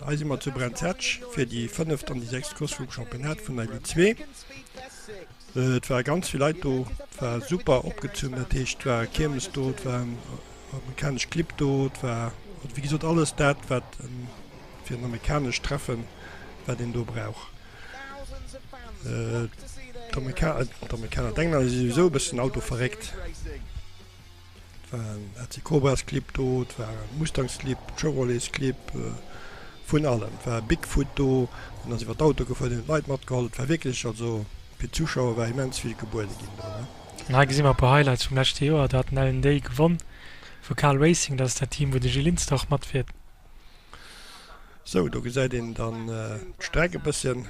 Hei si mer zu Brands Hatch fir déi fënneft an déi sechst Course vum Championnat vun der Elite 2. Et ware ganz vill Leit do, et war super opgezunn, dat heescht et war Kiermes do, et waren amerikanesch Clibb do, et war wéi gesot alles dat wat fir en amerikanescht Treffen wat een do brauch. D'Amerikaner, d'Englänner si souwisou e bëssen autoverréckt. Et war en AC Cobras Clip do, et war en Mustangs Clip, Chevrolets Clip, vun allem. Et war e Bigfoot do, deen ass iwwer d'Auto gefuer, deen huet d'Leit matgeholl. Et war wierklech, also fir d'Zuschauer war immens vill gebuede ginn do. An hei gesi mer e puer Highlights vum leschte Joer. Do hat den Alan Day gewonn vu Cal Racing, dat ass dat Team wou de Gilles Linster och matfiert. Sou, do gesäit een dann d'Streck e bësschen.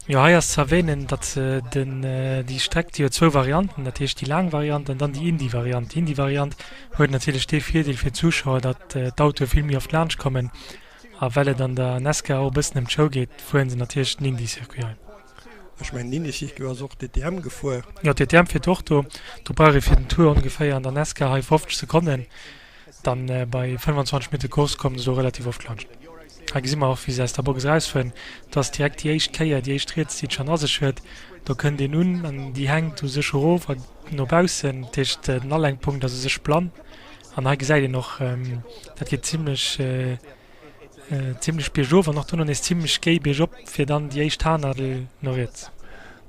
Jo, hei ass ze erwähnen, datt se den, déi Streck, déi huet zwou Varianten, dat heescht déi laang Variant an dann déi Indy-Variant. Déi Indy-Variant huet natierlech dee Virdeel fir d'Zuschauer, datt d'Autoe vill méi oft laanscht kommen a well et an der Nascar och e bëssen ëm d'Show geet, fueren se natierlech den Indy-Circuit hei. Ech mengen, den Indy-Circuit ass och d'DTM gefuer. Jo, d'DTM fiert och do. Do brauch ee fir den Tour ongeféier an der Nascar hei 50 Sekonnen. Dann bei 25 Minutte Course kommen se do relativ oft lanscht. Hei gesi mer och wéi se aus der Box erausfueren. Do ass direkt déi éischt Kéier, déi éischt riets déi et schonn a sech huet. Do kënnt een un an déi hänkt u sech erof a no baussen. Dat heescht den Alenkpunkt ass u sech blann. An hei gesäit een och dat geet zimlech zimlech biergof an och dono nees zimlech géi biergop fir dann déi éischt Haarnadel no riets.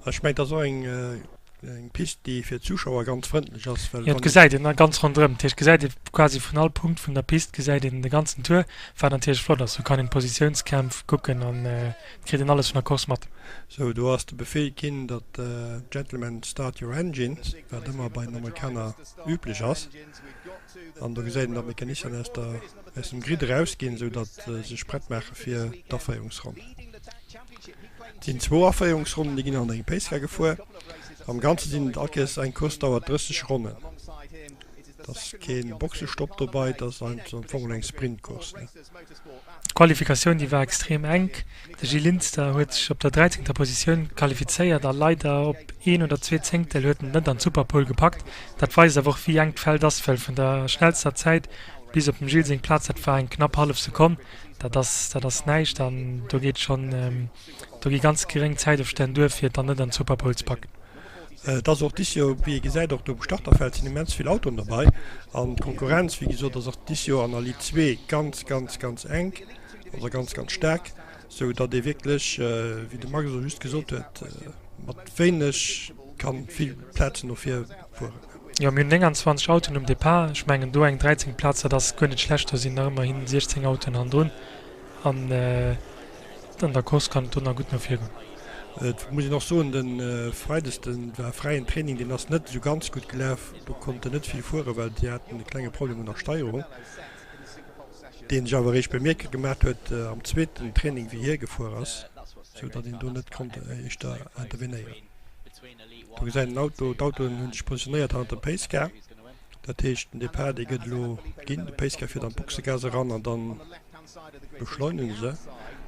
Ech mengen et ass och eng Eng Pist déi fir d'Zuschauer ganz frëndlech ass, well Jo, et gesäit een ganz ronderëm. Dat heescht, gesäit ee quasi vun all Punkt vun der Pist gesäit een de ganzen Tour, wat natierlech flott ass. Sou kann een d'Positiounskämpf kucken an et kritt een alles vun der Course mat. Sou, do ass de Befehl ginn, datt Gentlemen start your engines, wat ëmmer bei den Amerikaner üblech ass. An do gesäit een, datt d'Mecanicien aus der, aus dem Grid erausginn, sou datt se sech prett maache fir d'Aféierungsronn. Et sinn zwou Aféierungsronnen, déi ginn an engem Pacecar gefuer. Am Ganze sinn et all Kéiers eng Course dauert 30 Ronnen. Et ass kee Boxestopp dobei, et ass am Fong eng Sprintcourse. D'Qualifikatioun déi war extrem enk. De Gilles Linster huet sech op der dräizéngter Positioun qualifizéiert a leider op een oder zwee Zéngtel huet en et net an d'Superpole gepackt. Dat weist awer och wéi enk d'Feld ass, well vun der schnellster Zäit bis op dem Gilles seng Plaz, dat war eng knapp hallef Sekonn. Dat ass, dat ass näischt an do geet schonn, do gi ganz geréng Zäitofstänn duer, fir et dann net an d'Superpole ze packen. Et ass och dis Joer, wéi ee gesäit, och do um Starterfeld sinn immens vill Autoen derbei an d'Konkurrenz, wéi gesot, ass och dis Joer an der Ligue 2 ganz, ganz, ganz enk oder ganz, ganz staark, sou datt ee wierklech, wéi de Max elo just gesot huet, mat wéineg kann vill Plazen no vir fueren. Jo, mir hunn 29 Autoen um Depart. Ech mengen do eng 13. Plaz, dat ass guer net schlecht. Do sinn nach ëmmerhin 16 Autoen hannendrun an an der Course kann et do nach gutt no vir goen. Et muss een och soen, de Freides de war fräien Training, deen ass net esou ganz gutt gelaf. Do konnt en net vill fueren, well déi haten e klenge Problem un der Steierung, deen sech awer eréischt bemierke gemaat huet am zweeten Training wéi hie gefuer ass, sou datt een do net konnt éischter intervenéieren. Do gesäit een Auto, d'Autoen hu sech positionéiert hannert dem Pace Car. Dat heescht den Depart dee gëtt elo ginn. De Pace Car fiert an d'Boxegaass eran an dann beschleunege se.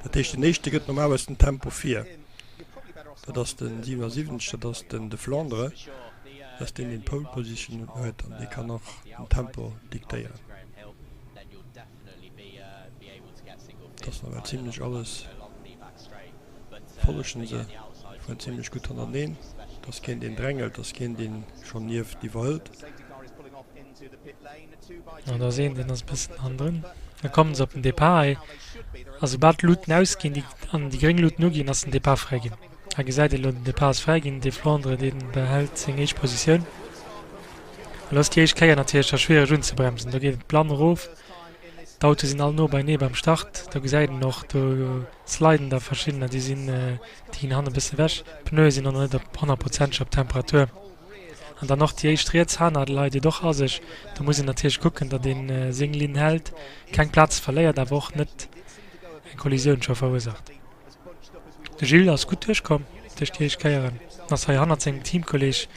Dat heescht den éischte gëtt normalerweis den Tempo vir. Dat ass den 77, dat ass den De Flandre. Dat ass deen deen d'Pole Position huet an dee kann och den Tempo diktéieren. Et ass nawell zimlech alles follegen se fueren zimlech gutt hannerteneen. Et ass keen deen drängelt, et ass keen deen schonn nieft iwwerhëlt. An do ass een deen ass e bëssen hannendrun. Da kommen se op den Depart hei a soubal d'Luuten ausginn déi an déi gréng Luuten uginn ass den Depart fräi ginn. Hei gesäit een elo den Depart ass fräi ginn. De Flandre dee behält seng éischt Positioun. Elo ass déi éischt Kéier natierlech da schwiereg unzebremsen. Do geet et blann erof. D'Autoe sinn all no beinee beim Start. Do gesäit een och, do sliden der verschiddener, déi sinn, déi ginn hannen e bësse ewech. D'Pneue sinn och nach net op honnertprozenteg op Temperatur. An dann och déi éischt riets Haarnadel hei, déi huet och a sech. Do muss een natierlech kucken, datt ee seng Linn hält, keng Plaz verléiert, awer och net eng Kollisioun scho verursaacht. De Gilles ass gutt duerchkomm duerch déi éischt Kéieren an ass hei hannert sengem Teamkolleeg,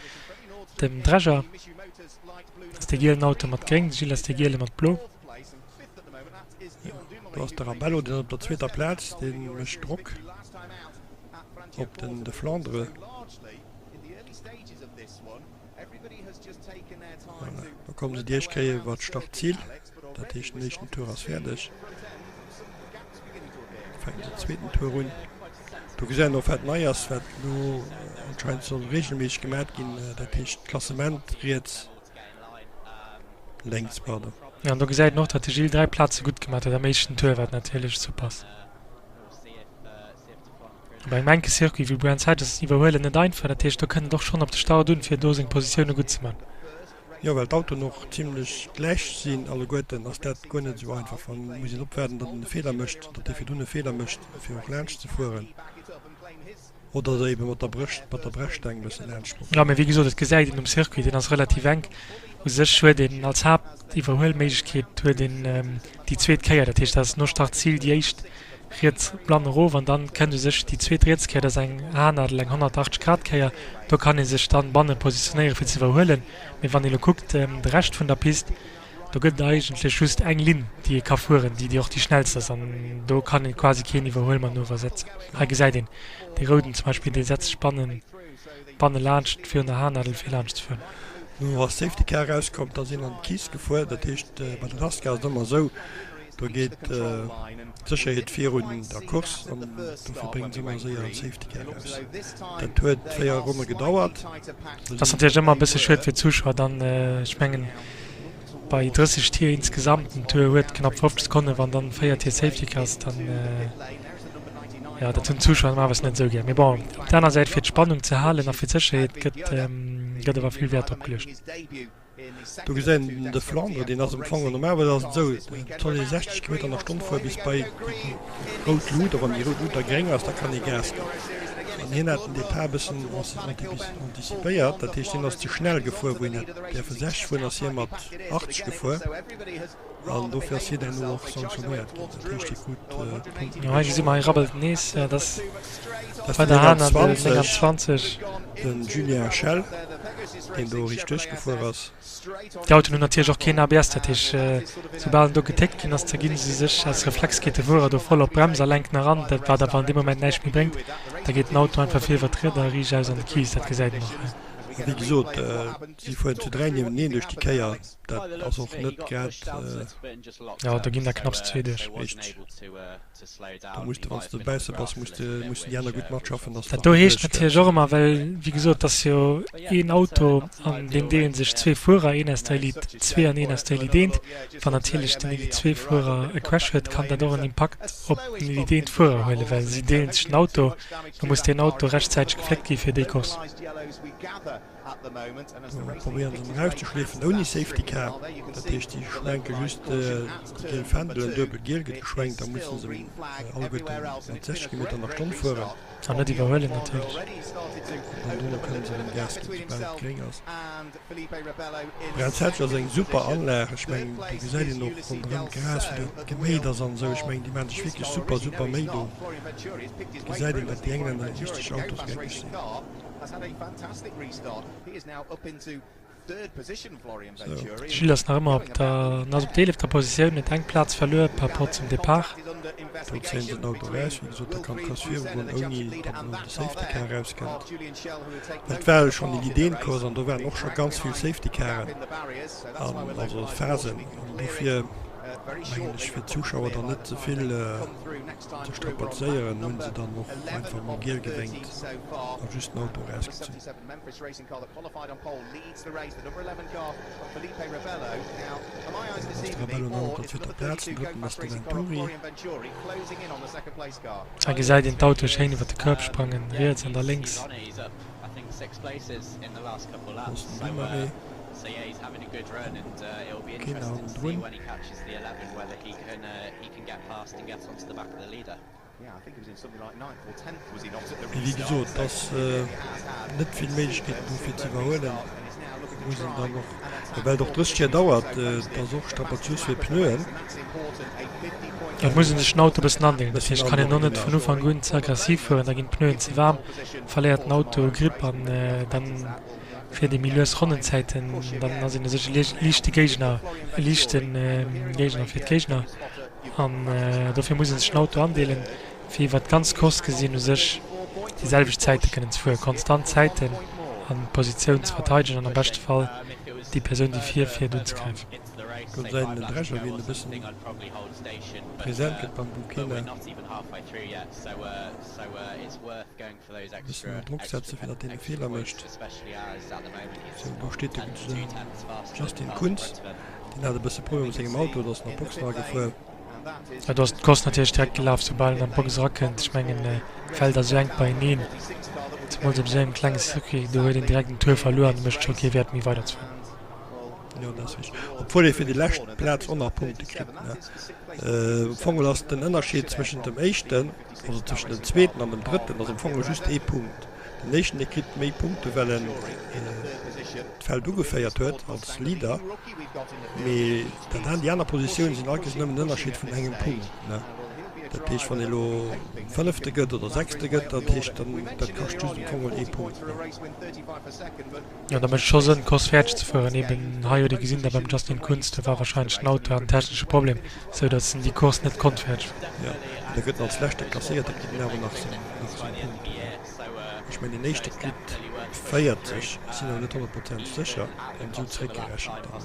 dem Dreger. Dat ass dee gielen Auto mat gréng, de Gilles ass dee giele mat blo. Do ass de Rabello, deen ass op der zweeter Plaz, dee mécht Drock op den De Flandre. Voilà, do kommen se déi éischt Kéier iwwer d'Startzil, dat heescht den éischten Tour ass fäerdeg. Fänken se den zweeten Tour un. Do gesäit een och wat nei ass, wat elo anscheinend soll regelméisseg gemat ginn, dat heescht d'Klassement riets, lénks, pardon. Jo, an do gesäit een och, datt de Gilles 3 Plaze gutt gemat huet am éischten Tour, wat natierlech super ass. Op engem enke Circuit wéi Brands Hatch ass Iwwerhuelen net einfach, dat heescht do kënnt et och schonn op de Start un, fir do seng Positioune gutt ze man. Jo, well d'Autoen och zimlech gläich sinn alleguerten, ass dat guer net esou einfach. Wann muss een opwaarden, datt en e Feeler mécht, datt dee virdrun e Feeler mécht, fir och laanscht ze fueren oder se ebe mat der Brëscht, mat der Brechstaang e bësse laanscht probéieren. Jo, mee wéi gesot, et gesäit een um Circuit, deen ass relativ enk. U sech huet een als Haaptiwwerhuelméiglechkeet huet een déi zweet Kéier, dat heescht dat ass no Start-Zil déi éischt riets blann erof an dann kënnt u sech déi zweet riets Kéier, dat ass eng Haarnadel, eng 180 Grad Kéier, do kann ee sech dann banne positionéiere fir ze iwwerhuelen. Mee wann ee lo kuckt de Rescht vun der Pist, do gëtt et eigentlech just eng Linn déi ee ka fueren, déi déi och déi schnellst ass an do kann ee quasi keen Iwwerhuelmanöver setzen. Hei gesäit een dee rouden zum Beispill, dee setzt sech bannen banne laanscht virun der Haarnadel fir laanscht ze fueren. No ass Safety Car erauskomm, da sinn an d'Kiss gefuer, dat heescht bei der Nascar ass et ëmmer esou, Do geet d'Sécherheet virun der Course an dofir bréngen se ëmmer séier en Safety Car eraus. Dat huet 4 Ronne gedauert. Dat ass natierlech ëmmer e bësse schued fir d'Zuschauer dann. Ech mengen bei 30 Tier insgesamt, den Tour huet knapp 50 Sekonnen, wann dann 4 Tier Safety Car ass, dann jo dat hunn d'Zuschauer normalerweis net esou gär. Mee bon, op der aner Säit fir d'Spannung ze halen a fir d'Sécherheet gëtt gëtt awer vill Wäert drop geluecht. Do gesäit een den Deflandre, deen ass am Fong, normalerweis ass et esou, et soll ee 60 Kilometer an der Stonn fuere bis bei déi rout Lut, a wann déi rout Lut da gréng ass, da kann ee Gas ginn. An hien hat den Depart e bëssen anticipéiert, dat heescht hien ass ze schnell gefuer, wou hien hätt däerfe 60 fueren, ass hie mat 80 gefuer. An dofir ass hien herno och sanktionéiert ginn. Dat heescht, hie krut Punkten. Jo, hei gesi mer, hei rabbelt nees. Dat ass bei der Haarnadel 29. Den Julien Schell, deen do riicht duerchgefuer ass. Déi Autoen hunn natierlech och keen ABS, dat heescht, soubal en do getéckt ginn ass, da gi se sech aus Reflex, geet de Fuerer do voll op d'Brems a lenkt en eran, dat wat awer an deem Moment näischt méi bréngt. Da geet den Auto einfach vir iwwer d'Rieder a riicht aus an de Kies, dat gesäit een och hei. A wéi gesot, si fueren zu 3 niewenteneen duerch déi Kéier. Dat ass och net grad. Jo, do ginn der knapps zwee duerch. Richteg. Do muss de, wann s de dobausse bass, muss de, mussen déi aner gutt matschaffen, dass de Dat do heescht natierlech och ëmmer, well wéi gesot, et ass jo een Auto, an deem deele sech zwee Fuerer, een aus der Elite 2 an een aus der Elite 1. Wann natierlech den Elite 2 Fuerer e Crash huet, kann dat och en Impakt op den Elite 1 Fuerer huelen, well si deelen sech den Auto. Da muss deen Auto rechtzäiteg gefléckt gi fir déi Course. Do probéieren se en erauszeschleefen ouni Safety Car. Dat heescht, si schwenke just déi giel Fändelen, duebel giel gëtt geschwenkt, da musse se alleguerte mat 60 Kilometer an der Stonn fueren. An net iwwerhuelen natierlech. An dann dono kënne se erëm Gas ginn, soubal et gréng ass. Brands Hatch ass eng super Anlag. Ech mengen, do gesäit een och ronderëm d'Gras, wéi dat geméit ass an esou. Ech mengen, déi maache sech wierklech super, super Méi do. Gesäit een, datt déi Englänner richteg autosgeckeg sinn. De Gilles ass nach ëmmer op der ass op der eelefter Positioun, huet eng Plaz verluer par rapport zum Depart. Do zéien se den Auto eraus, wéi gesot, da kann d'Course virugoen, ouni datt elo de Safety Car erauskënnt. Well et war jo schonn eng Ideencourse an do waren och scho ganz vill Safety Caren an also Phasen an dofir mengen ech fir d'Zuschauer dann net ze vill ze strapazéieren, hunn se dann och einfach mol giel gewénkt a just den Auto erausgezunn. Ass de Rebello nach op der zweeter Plaz, den drëtten ass de Venturi. Hei gesäit een d'Autoe schéin iwwer de Curb sprangen, riets an da lénks. Ass den Dumarey. Keen hannendrun. Mee wéi gesot, et ass net vill Méiglechkeeten do fir ze iwwerhuelen. Muss een dann och, well et och 30 Joer dauert, et ass och strapaziös fir d'Pneuen. Et muss ee sech den Auto e bëssen andeelen. Dat heescht, et kann een och net vun Ufank un ze aggressiv fueren, da ginn d'Pneuen ze waarm, verléiert den Auto Gripp an dann fiert ee méi lues Ronnenzäiten. Dann ass een u sech e liichte Géigner, e liichte Géigner fir d'Géigner. An dofir muss ee sech den Auto andeelen, fir iwwer d'ganz Course gesinn u sech déi selwecht Zäite kënnen ze fueren, konstant Zäiten an d'Positioun ze verteidegen an am beschte Fall déi Persoun, déi vir fiert, unzegräifen. Do gesäit een den Drescher, wéi en e bëssen present gëtt beim Bukena. E bëssen ënner Drock setzen, fir datt deen e Feeler mécht. Sou, do steet de Justin Kunz. Deen hat e bësse Problemer mat sengem Auto, do ass en an d'Box eragefuer. Jo, do ass d'Course natierlech direkt gelaf, soubal en an d'Box erakënnt. Ech mengen, d'Feld ass esou enk beieneen, zemools op esou engem klenge Circuit, do huet een direkt en Tour verluer an et mécht scho kee Wäert méi weiderzefueren. Jo, dat ass richteg. Obwuel ee fir déi lescht Plaz och nach Punkte kritt, ne? Am Fong ass den Ënnerscheed zwëschent dem éischten, also zwëschent dem zweeten an dem drëtten ass am Fong just ee Punkt. Den éischten, dee kritt méi Punkte well en d'Feld ugeféiert huet als Leader, mee dat an déi aner Positiounen sinn eigentlech nëmmen en Ënnerscheed vun engem Punkt, ne? Dat heescht, wann ee lo Fënnefte gëtt oder Sechste gëtt, dat heescht dann, dat kascht just am Fong ee Punkt, ne? Jo, da mécht et scho Sënn d'Course fäerdeg ze fueren. Eben hei huet ee gesinn, da beim Justin Kunz, do war wahrscheinlech den Auto hat en technesche Problem, sou datt en déi Course net konnt fäerdeg fueren. Jo, an da gëtt en als Leschte klasséiert, da kritt en awer nach seng nach seng Punkten. Ech mengen deen éischte kritt 40, ech sinn awer net honnertprozenteg sécher, an esou zeréckgerechent dann.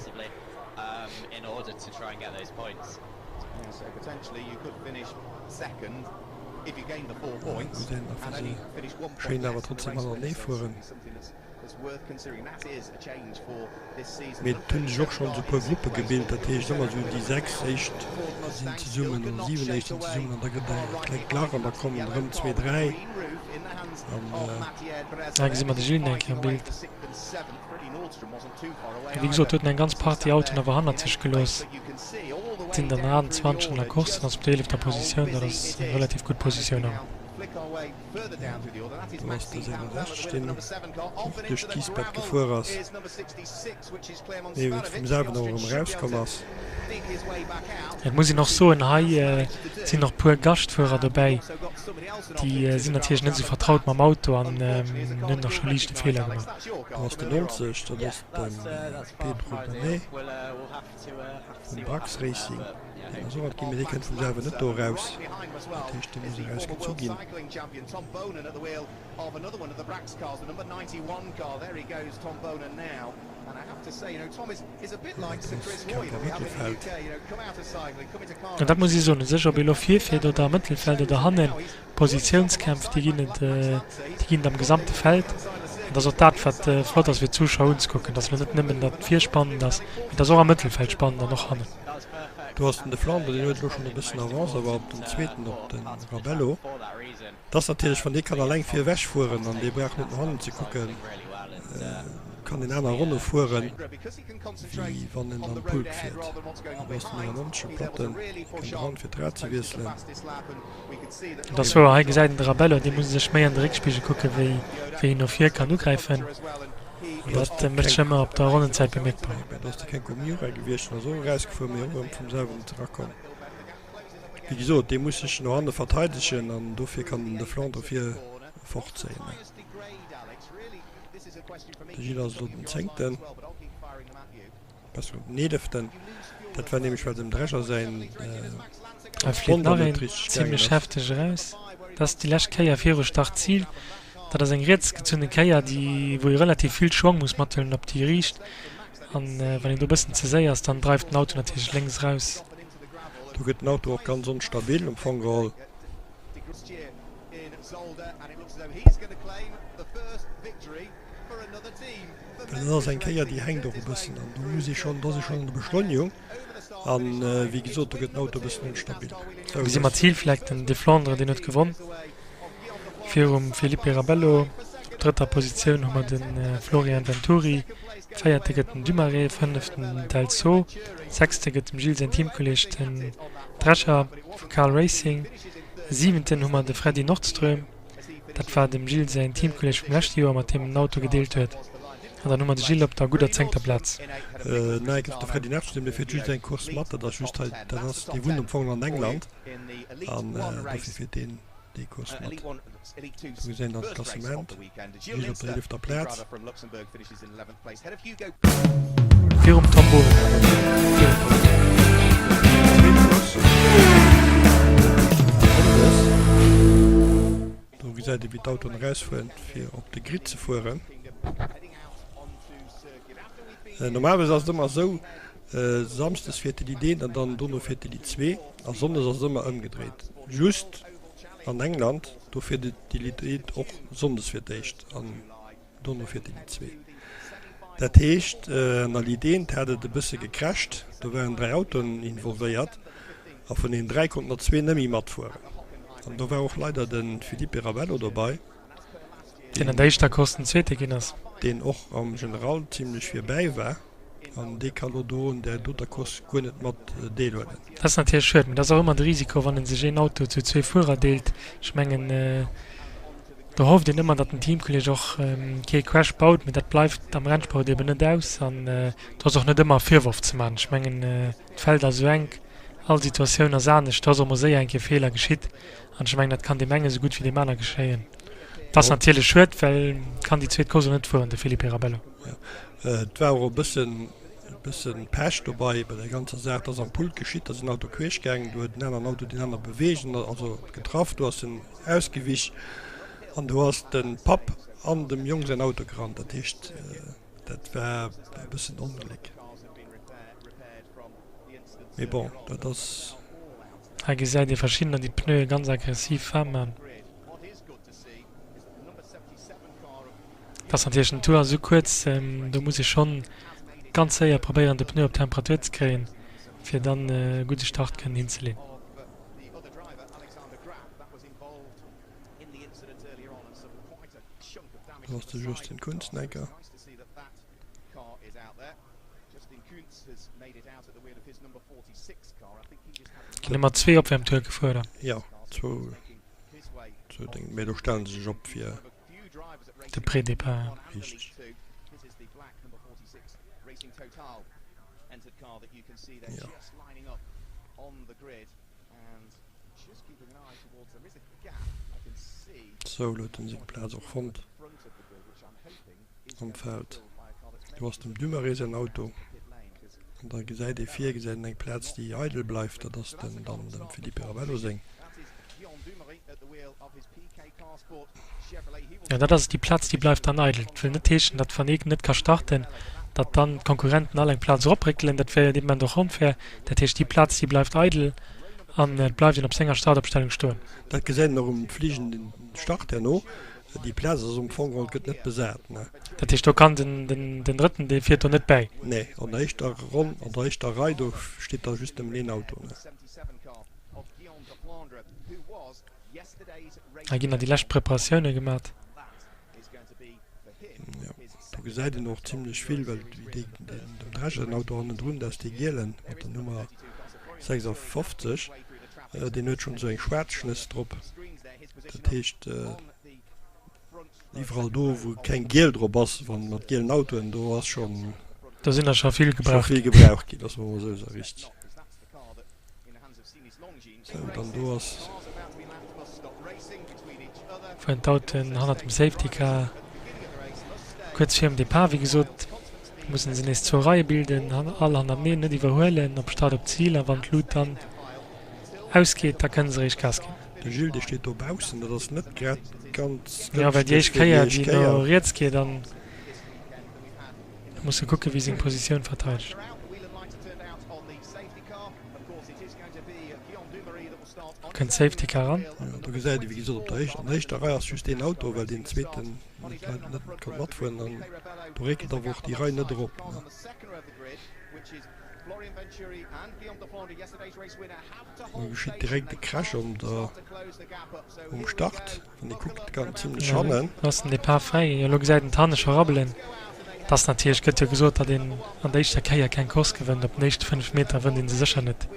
Schéin awer trotzdem hannertenee fueren. Mee et hunn sech och schonns e puer Gruppe gebilt, dat heescht ëmmer esou déi 6 éischt sinn zesummen oder 7 éischt sinn zesummen an da gëtt e klengt Lach an da kommen erëm zwee, dräi an. Hei gesi mer de Gilles nach eng Kéier am Bild. Wéi gesot huet en eng ganz Partie Autoen awer hannert sech gelooss. Et sinn der nach 28 an der Course, en ass op der eelefter Positioun, dat ass eng relativ gutt Positioun awer. Do ass de 66 deen och duerch d'Kiisbett gefuer ass, mee vum selwen och erëm erauskomm ass. Et muss een och soen, hei sinn och puer Gaschtfuerer dobäi, déi sinn natierlech net esou vertraut mam Auto an hunn och scho liicht e Feeler gemaach. Do ass de 90, dat ass de Pedro Bonnet vum Brax Racing. Deen ass och alt ginn, mee dee kënnt vum selwer net do eraus. Dat heescht, dee muss erausgezu ginn. Dat ass Camp am Mëttelfeld. An dat muss ee soen, u sech, ob ee lo virfiert oder am Mëttelfeld oder hannen, Positiounskämpf, déi ginn et, déi ginn et am gesamte Feld. An dat ass och dat, wat flott ass fir d'Zuschauer unzekucken, dass elo net nëmmen datt vir spannend ass, mee et ass och am Mëttelfeld spannend an och hannen. Do ass den Deflandre, deen huet elo schonn e bëssen Avance, awer op den zweeten, op de Rabello. Et ass natierlech, wann dee kann alleng vir ewech fueren an dee brauch net no hannen ze kucken, kann deen aner Ronne fueren, wéi wann en am Pulk fiert. Do ass den 99 um Platten, kënnt eran fir d'Rad ze wiesselen. Et ass wouer, hei gesäit een de Rabello, dee muss sech méi an de Réckspigel kucken, wéi wéi een no vir kann ugräifen. An dat mécht sech ëmmer op der Ronnenzäit bemierkbar. Do ass de Kenko Miura gewiescht, en ass och erausgefuer, mee och erëm vum selwen erakomm. Wéi gesot, dee muss sech no hanne verteidegen an dofir kann den Deflandre vir fortzéien. De Gilles ass elo den Zéngten. Besser den eeleften. Dat war nämlech well dem Drescher säin Hei flitt Transponder nach net een richteg gaangen zimlech ass. hefteg eraus. Dat ass déi lescht Kéier viru Start-Zil. Dat ass eng riets gezunne Kéier, déi wou ee relativ vill Schwong muss mathuelen op déi Riicht. An wann een do e bëssen ze séier ass, dann dreift den Auto natierlech lénks eraus. Do gëtt den Auto och ganz onstabil am Fong geholl. Well dat ass eng Kéier, déi hänkt och e bëssen an do muss ee schonn, do ass ee schonn an der Beschleunigung an, wéi gesot, do gëtt den Auto e bëssen onstabil. Do gesi mer d'Zilfleck, den Deflandre, deen huet gewonn virum Felipe Rabello. Op drëtter Positioun hu mer de Florian Venturi, véierte gëtt den Dumarey, fënneften den Delso, sechste gëtt dem Gilles säin Teamkolleeg den Drescher vu Cal Racing, siwenten hu mer de Freddy Nordström. Dat war dem Gilles säin Teamkolleg vum leschte Joer, mat deem en den Auto gedeelt huet. An dann hu mer de Gilles op der gudder zéngter Plaz. Nei gëtt de Freddy Nefstem, dee fiert just eng Course mat, dat ass just hei, dat ass, dee wunnt am Fong an England an dofir fiert deen déi Course mat. Do gesäit een dann d'Klassement, Gilles op der eelefter Plaz. Virum Tom Boonen awer. Virum Tom Boonen. Zweet Course Sonndes. Do gesäit ee wéi d'Autoen erausfueren fir op de Grid ze fueren. Normalerweis ass et ëmmer esou. Samsdes fiert d'Elite 1 an dann dono fiert d'Elite 2 a Sonndes ass et ëmmer ëmgedréit. Just an England, do fiert d'Elite 1 och Sonndes fir d'éischt an dono fiert d'Elite 2. Dat heescht an der Elite 1 hat et e bësse gecrasht, do waren 3 Autoen involvéiert a vun deenen 3 konnten der zwee net méi matfueren an do war och leider de Felipe Rabello dobei. Deen an der éischter Course den Zweete ginn ass. Deen och am General zimlech virbäi war. An dee ka lo do un där doter Course guer net mat deelhuelen. Dat ass natierlech schued, mee dat ass och ëmmer de Risiko, wann ee sech een Auto zu zwee Fuerer deelt. Ech mengen, do hofft een ëmmer, datt den Teamkolleeg och kee Crash baut, mee dat bleift am Rennsport eben net aus. An do ass och net ëmmer e Virworf ze maachen. Ech mengen, d'Feld ass esou enk, all Situatioun ass anescht, do ass och mol séier eng Kéier Feeler geschitt. An ech mengen, dat kann deem enge sou gutt wéi deem aner geschéien. Et ass natierlech schued, well kann déi zweet Course och net fueren, de Felipe Rabello. Et war och e bëssen, e bëssen Pech dobei bei der ganzer Saach. Et ass am Pult geschitt, da ass en Auto queesch gaangen, do huet en aneren Auto deen aner beweegt, also getraff, do ass en ausgewich an do ass de Papp an dem Jong säin Auto gerannt. Dat heescht, dat war e bëssen Ongléck. Mee bon, dat ass. Hei gesäit ee verschiddener déi d'Pneue ganz aggressiv waarm man. Et ass natierlech den Tour ass esou kuerz, do muss ee schonn ganz séier probéieren de Pneu op Temperatur ze kréien, fir dann e gudde Start kënnen hinzeleeën. Do ass de Justin Kunzenecker. Ginn ëmmer zwee Opwäermtoure gefuer, oder? Jo, zwou, zwou Déng, mee do stellen se sech op fir. De Pré-Départ. Richteg. Jo. Sou, elo huet en seng Plaz och fonnt. Am Feld. Do ass dem Dumarey säin Auto. An da gesäit ee vir, gesäit een eng Plaz déi eidel bleift, dat ass den dann dem Felipe Rabello seng. Jo, dat ass et, déi Plaz déi bleift dann eidel. Dat wëll net heeschen, datt wann ee net ka starten, datt dann d'Konkurrenten all eng Plaz eropréckelen. Dat wär jo dee Moment och onfair. Dat heescht, déi Plaz déi bleift eidel an et bleift een op senger Startopstellung stoen. Dat gesäit een och um fliegenden Start herno. Déi Plaz ass um Fong geholl, gëtt net besat, ne? Dat heescht, do kann den, den, den Drëtten, dee fiert do net bäi? Nee, an der éischter Ronn, an der éischter Rei, do steet da just nëmmen een Auto, ne? Hei ginn nach déi lescht Preparatioune gemat. Jo, do gesäit een och zimlech vill, well déi, deen, dem Dresch säin Auto hannendrun, dat ass dee gielen mat der Nummer 56, deen huet schonn esou eng schwaarz Schnëss drop. Dat heescht, iwwerall do, wou keng giel drop ass, wann mat gielen Autoen, do ass schonn. Do sinn der scho vill gebraucht ginn. Scho vill gebraucht ginn, loosse mer emol esou soen, richteg. Sou, dann do ass. Fueren d'Autoen hannert dem Safety Car kuerz virum Depart. Wéi gesot, mussen se nees zwou Reie bilden, all hannerteneen, net iwwerhuelen, op Start op Zil a wann d'Lut dann ausgeet, da kënne se eréischt Gas ginn. De Gilles dee steet dobaussen, dat ass net grad ganz Jo, well déi gënschteg éischt fir déi Kéier éischt déi no Kéier. riets geet an muss e kucke wie seng Positioun verteidegt. Do kënnt Safety Car ran. Jo, do gesäit ee wéi gesot op der éischt, an der éischter Rei ass just een Auto, well deen zweeten net net konnt matfueren an do réckelt awer och déi Rei net erop. Do geschitt direkt e Crash um der um Start, wann ee kuckt ganz zimlech hannen. Lo ass den Depart fräi, jo lo gesäit een d'Hanne scho rabbelen. Et ass natierlech, gëtt jo gesot, datt een an der éischter Kéier keng Course gewënnt, op den éischte 5 Meter wënnt ee se sécher net.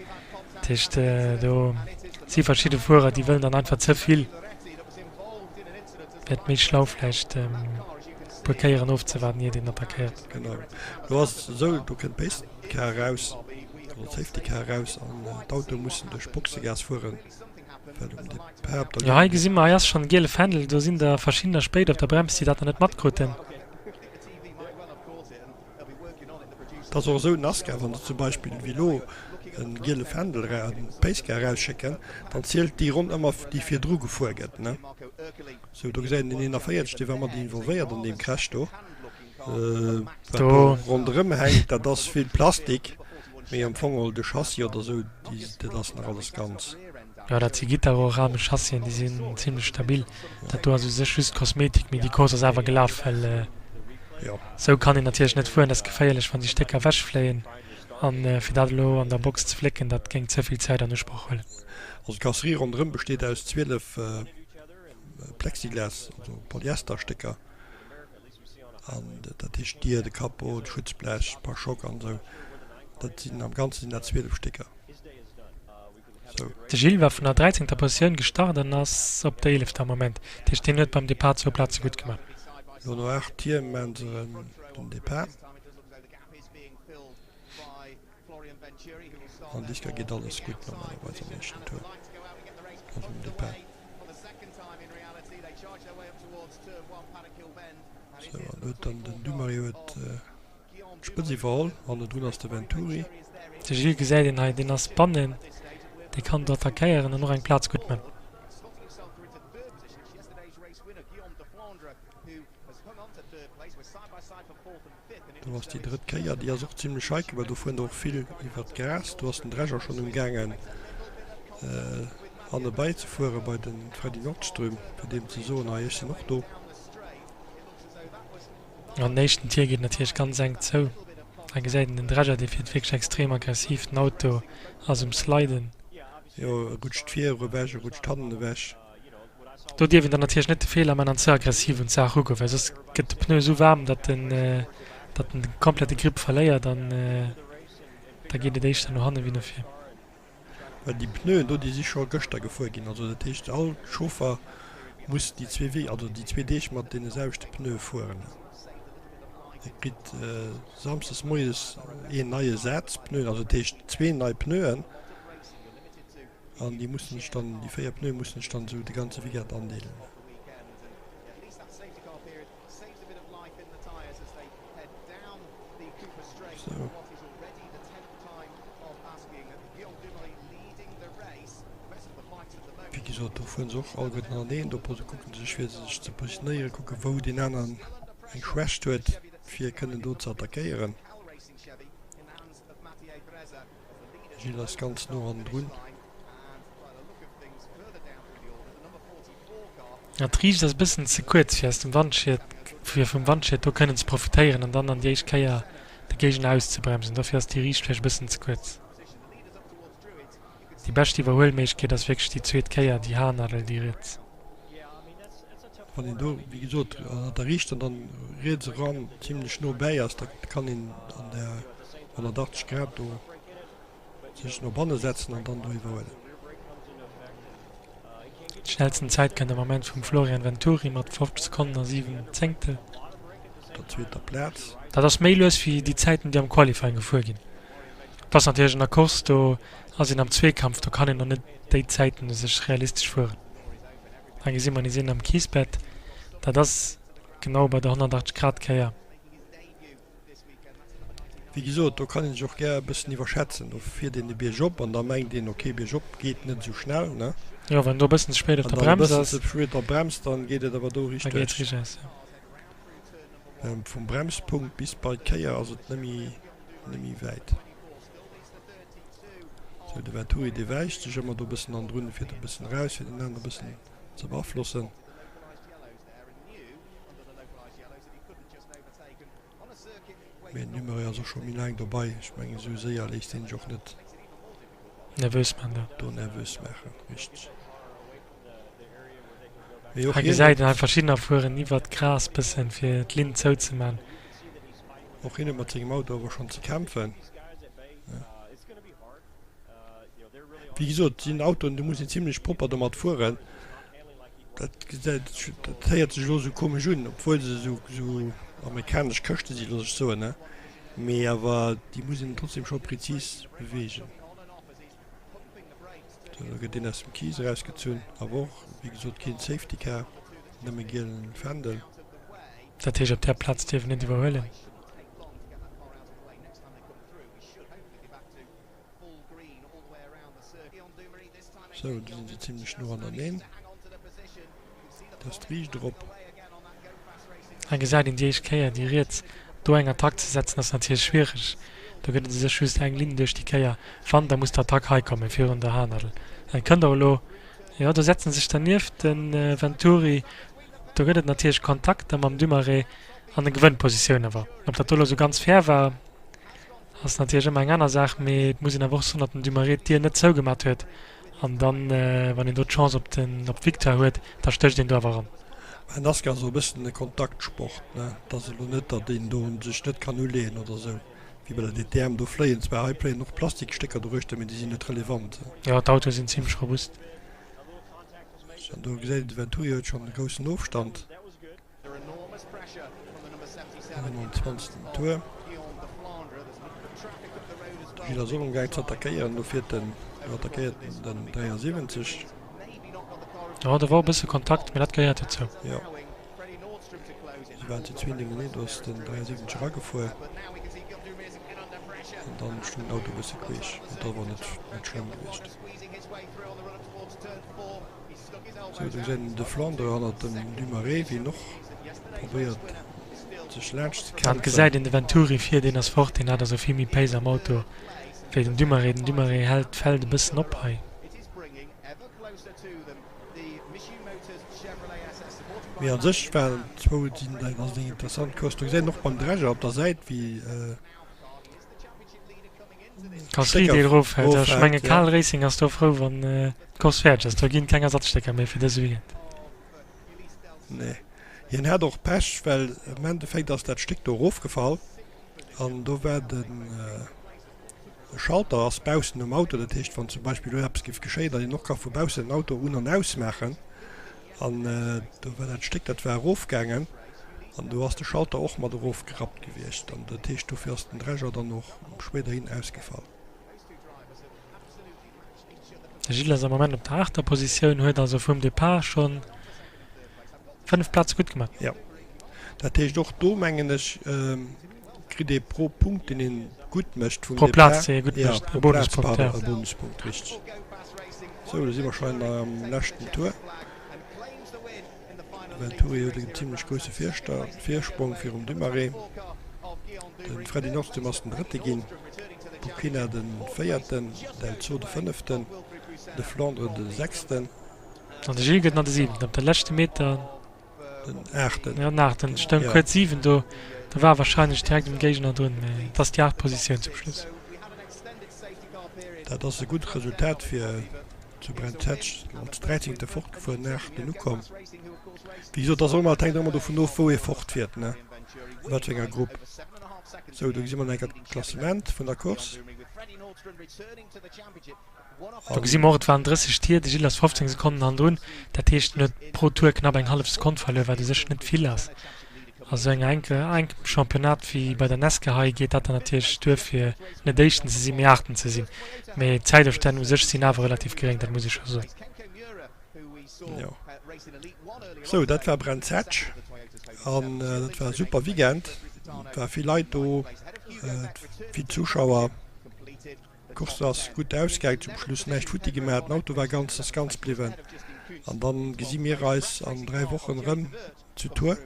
Dat heescht do si verschidde Fuerer, déi wëllen dann einfach ze vill. Wär et méi schlau vläicht e puer Kéieren ofzewaarden iert een attackéiert. Genau, do ass et esou, do kënnt d'Pace Car eraus, also d'Safety Car eraus an d'Autoe mussen duerch d'Boxegaass fueren, well um Depart op der Jo, hei gesi mer, hei ass schonn e giele Fändel, do sinn der verschiddener spéit op der Brems, déi dat nach net matkruten. Et ass och esou, Nascar, wann se zum Beispill wéi elo e giele Fändel, e Pace Car erausschécken, dann zielt déi Ronn ëmmer, déi virdru gefuer gëtt, ne? Sou, do gesäit een den 41, dee war mat involvéiert an deem Crash do. Wat do ronderëm hänkt, dat ass vill Plastik. Mee am Fong geholl de Chassis oder sou, déi, dat ass nach alles ganz. Jo, dat si Gitarrorame Chassisen, déi sinn zimlech stabil. Dat do ass u sech just Kosmetik, mee déi Course ass awer gelaf, well sou kann een natierlech net fueren. Dat ass geféierlech, wann déi Stécker ewechfléien. An fir dat elo an der Box ze flécken, dat géing ze vill Zäit an Usproch huelen. Also d'Karosserie ronderëm besteet aus 12 Plexiglas, also Polyesterstécker. An dat heescht d'Dier, de Capot, d'Schutzblech, d'Pare-chocs an esou. Dat sinn am Ganze sinn dat 12 Stécker. Sou. De Gilles war vun der dräizéngter Positioun gestart an ass op der eelefter am Moment. Dat heescht, hien huet beim Depart zwou Plaze gutt gemaach. Lo no 8 Tier maachen se erëm den Depart. An Disca geet alles gutt normalerweis am éischten Tour, also um Depart. Sou, an huet dann den Dumarey huet d'Spëtz iwwerholl, hannendrun ass de Venturi. De Gilles gesäit een hei, deen ass bannen, dee kann do attackéieren an och eng Plaz gutt man. Do ass déi drëtt Kéier, déi ass och zimlech heikel, well do fueren der och vill iwwer d'Gras. Do ass den Drescher schonn umgaangen hannebei ze fuere bei de Freddy Nordström, fir deem ze soen, hei ech sinn och do. An den éischten Tier geet natierlech ganz enk zou. Hei gesäit een den Drescher, dee fiert wierklech extrem aggressiv. Den Auto ass um Sliden. Jo, e rutscht vir ewech, e rutscht hannen ewech. Do dierf een dann natierlech net de Feeler man an ze aggressiv un d'Saach ugoen, well soss gëtt de Pneu esou waarm, datt en datt en de komplette Grip verléiert an da geet et éischter no hanne wéi no vir. Well déi Pneuen do, déi si scho gëschter gefuer ginn. Also dat heescht, all Chauffer muss déi zwee Wee, also déi zwee Deeg mat deene selwechte Pneue fueren. E kritt samsdes moies een neie Saz Pneuen, also dat heescht zwee nei Pneuen. An déi mussen sech dann, déi 4 Pneue mussen sech dann esou de ganze Weekend andeelen. Sou. Wéi gesot, do fueren se och alleguerten aneneen. Do kucken se sech fir sech ze positionéieren, kucken wou deen aneren eng Schwächt huet, fir kënnen do ze attackéieren. Gilles ass ganz no hannendrun. Ja, d'Riicht ass e bëssen ze kuerz fir aus dem Wandschiet, fir vum Wandschiet do kënnen ze profitéieren an dann an déi éischt Kéier de Géigner auszebremsen. Dofir ass déi Riicht vläicht e bëssen ze kuerz. Déi bescht Iwwerhuelméiglechkeet ass wierklech déi zweet Kéier, déi Haarnadel, déi riets. Wann een do, wéi gesot, an der Riichter dann riets eran zimlech no bäi ass, da kann een an der 180 Grad do sech no banne setzen an dann do iwwerhuelen. Déi schnellsten Zäit kënnt am Moment vum Florian Venturi mat 50 Sekonnen a 7 Zéngtel. Op der zweeter Plaz. Dat ass méi lues wéi déi Zäiten, déi am Qualifying gefuer ginn. Et ass natierlech an der Course, do ass een am Zweekampf, do kann een och net déi Zäiten u sech realistesch fueren. Hei gesi mer nees een am Kiesbett, dat ass genau bei der 180 Grad Kéier. Wéi gesot, do kann een sech och gär e bëssen iwwerschätzen. Do fiert een de Bierg op an da mengt een, ok, biergop geet net esou schnell, ne? Jo, wann een do e bëssen ze spéit op der Brems ass. An dann e bëssen ze spéit op der Brems, dann geet et awer do riicht duerch. Da geet et riicht aus, jo. Vum Bremspunkt bis bei d'Kéier ass et net méi, net méi wäit. Sou, de Venturi, dee wäicht sech ëmmer do e bëssen hannendrun, e fiert e bëssen eraus, fir den aneren e bëssen ze beaflossen. Mee den Numeray ass och scho méi laang dobei. Ech mengen esou séier léisst hien sech och net nervös man do. Do nervös maachen, richteg. Mee och Hei gesäit een hei verschiddener fueren iwwert d'Gras bëssen fir d'Linn zou ze man. Och hien huet mat sengem Auto awer schonn ze kämpfen. Wéi gesot, et sinn Autoen, do muss een zimlech propper domat fueren. Dat gesäit, dat héiert sech elo esou komesch un, obwuel se esou, esou amerikanesch Këschte sinn, looss ech soen, ne? Mee awer déi muss een trotzdem scho prezis beweegen. Sou, da gëtt deen aus dem Kies erausgezunn. Awer och, wéi gesot, keen Safety Car, nëmme gielen Fändel. Dat heescht, op där Plaz dierf een net iwwerhuelen. Sou, do sinn se zimlech no hannereen. Dat ass d'Riicht erop. Hei gesäit een déi éischt Kéier déi riets. Do eng Attack ze setzen ass natierlech schwiereg. Do gëtt et u sech just eng Linn duerch déi Kéier. Wann, da muss d'Attack hei kommen, virun der Haarnadel. Dann kënnt och elo, jo, do setze sech dernieft de Venturi. Do gëtt et natierlech Kontakter mam Dumarey an e gewënnt d'Positioun awer. Ob dat do elo esou ganz fair war, ass natierlech ëmmer eng aner Saach, mee et muss een awer och soen, datt den Dumarey d'Dier net zougemat huet an dann, wann een do d'Chance op den, op d'Victoire huet, da stécht een do awer eran. Mä NASCAR ass och e bëssen e Kontaktsport, ne? Et ass elo net, datt een do sech net kann uleeën oder esou, wéi bei der DTM. Do fléien zwar, hei fléien och Plastikstécker doruechter, mee déi sinn net relevant. Jo, d'Autoe sinn zimmlech robust. An do gesäit een, de Venturi huet schonn e groussen Ofstand. 29. Tour. De Gilles ass och am Gaang ze attackéieren. Do fiert den, do attackéiert den 73. Jo, do war e bësse Kontakt, mee dat gehéiert dozou. Jo. Si waren zu zwee niewteneen, do ass den 73 eragefuer an dann stoung den Auto e bësse queesch. Mee dat awer net, net schlëmm gewiescht. Sou, do gesäit een de Flandre hannert dem Dumarey, wéi en och probéiert sech laanscht ze Dann kämpfen. gesäit een de Venturi vir, deen ass fort, deen hat also vill méi Pace am Auto wéi den Dumarey. Den Dumarey hält d'Feld e bëssen op hei. Mee an sech waren zwou, sinn, ass et eng interessant Course. Do gesäit een och beim Dreger op der Säit wéi. Gasly deen eroffält. Ech menge Cal Racing ass do frou wann d'Course fäerdeg ass. Do ginn keng Ersatzstécker méi fir dëse Weekend. Nee, hien hat och Pech, well am Endeffekt ass dat Stéck do erofgefall an do war de Schalter ass baussen um Auto. Dat heescht wann zum Beispill elo eppes géif geschéien, datt een och ka vu baussen den Auto un an ausmaachen. An do war dat Stéck, dat war erofgaangen an do ass de Schalter och mat erofgerappt gewiescht. An dat heescht, dofir ass den Dreger dann och spéiderhin ausgefall. De Gilles ass am Moment op der aachter Positioun, huet also vum Depart scho 5 Plaze gutt gemaach. Jo, dat heescht och do mengen ech kritt ee pro Punkt deen een gutt mécht vum Pro Plaz déi ee gutt Ja, mécht, e pro Plaz, Bonuspunkt, pardon, ja. e Bonuspunkt, richteg. Sou, do si mer schonn am leschten Tour. De Venturi huet en zimlech grousse Virsprong virum Dumarey. De Freddy Nordström ass den Drëtte ginn, Bukina de Véierten, Delzo de Fënneften, de Flandre de Sechsten. An de Gilles gëtt nach de Siwenten op de leschte Meter. Den Aachten. Ja, den Aachten. Stoung kuerz 7 do. Do war warscheinlech direkt um Géigner drun, mee et ass déi aacht Positioun zum Schluss. Dat ass e gutt Resultat fir zu Brands Hatch als Dräizéngte fortgefuer, den Aachten ukomm. Wéi gesot, ass och ëmmer, et hänkt och ëmmer dovun of, wou ee fortfiert, ne, a wat fir enger Grupp. Sou, do gesi mer nach eng Kéier d'Klassement vun der Course. Do gesi mer och, et waren 30 Tier, de Gilles ass 15 Sekonnen hannendrun. Dat heescht, en huet pro Tour knapp eng hallef Sekonn verluer, wat u sech net vill ass. A sou enger enkem Championnat wéi bei der Nesca hei geet dat dann natierlech duer fir net Éischten ze sinn, mee Aachten ze sinn. Mee d'Zäitofstänn u sech sinn awer relativ geréng, dat muss ee scho soen. Jo. Sou, dat war Brands Hatch an dat war e super Weekend. Et war vill Leit do, vill Zuschauer. D'Course ass gutt ausgaang, zum Schluss näischt futti gemaach, den Auto war ganz, ass ganz bliwwen an dann gesi mir eis an 3 Wochen rëm zu Tours.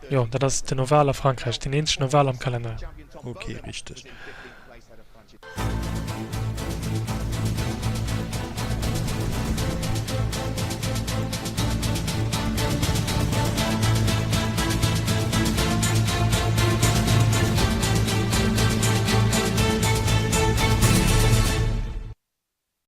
Jo, dat ass den Oval a Frankräich, deen eenzegen Oval am Kalenner. Ok, richteg.